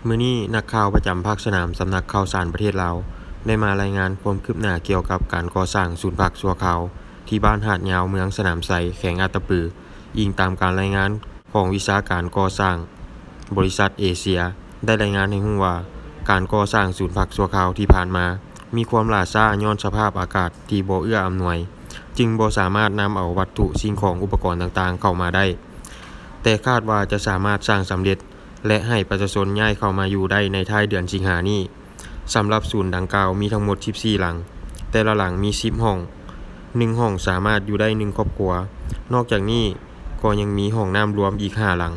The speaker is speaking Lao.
ມື້ນີ້ ນັກຂ່າວປະຈຳພາກສະໜາມ ສຳນັກຂ່າວສານປະເທດລາວ ໄດ້ມາລາຍງານຄວາມຄືບໜ້າກ່ຽວກັບການກໍ່ສ້າງສູນພັກຊົ່ວຄາວ ທີ່ບ້ານຫາດຍາວ ເມືອງສະໜາມໄຊ ແຂວງອັດຕະປື. ອີງຕາມການລາຍງານຂອງວິຊາການກໍ່ສ້າງ ບໍລິສັດເອເຊຍ ໄດ້ລາຍງານໃຫ້ຮູ້ວ່າ ການກໍ່ສ້າງສູນພັກຊົ່ວຄາວທີ່ຜ່ານມາ ມີຄວາມຫຼ້າຊ້າຍ້ອນສະພາບອາກາດທີ່ບໍ່ເອື້ອອຳນວຍ, ຈຶ່ງບໍ່ສາມາດນຳເອົາວັດຖຸສິ່ງຂອງອຸປະກອນຕ່າງໆເຂົ້າມາໄດ້, ແຕ່ຄາດວ່າຈະສາມາດສ້າງສຳເລັດ ແລະ ໃຫ້ປະຊາຊົນຍ້າຍເຂົ້າມາຢູ່ໄດ້ໃນທ້າຍເດືອນສິງຫານີ້. ສຳລັບສູນດັ່ງກ່າວມີທັງໝົດສິບສີ່ຫຼັງ, ແຕ່ລະຫຼັງມີສິບຫ້ອງ, ໜຶ່ງຫ້ອງສາມາດຢູ່ໄດ້ໜຶ່ງຄອບຄົວ. ນອກຈາກນີ້ກໍຍັງມີຫ້ອງນ້ຳລວມອີກຫ້າຫຼັງ.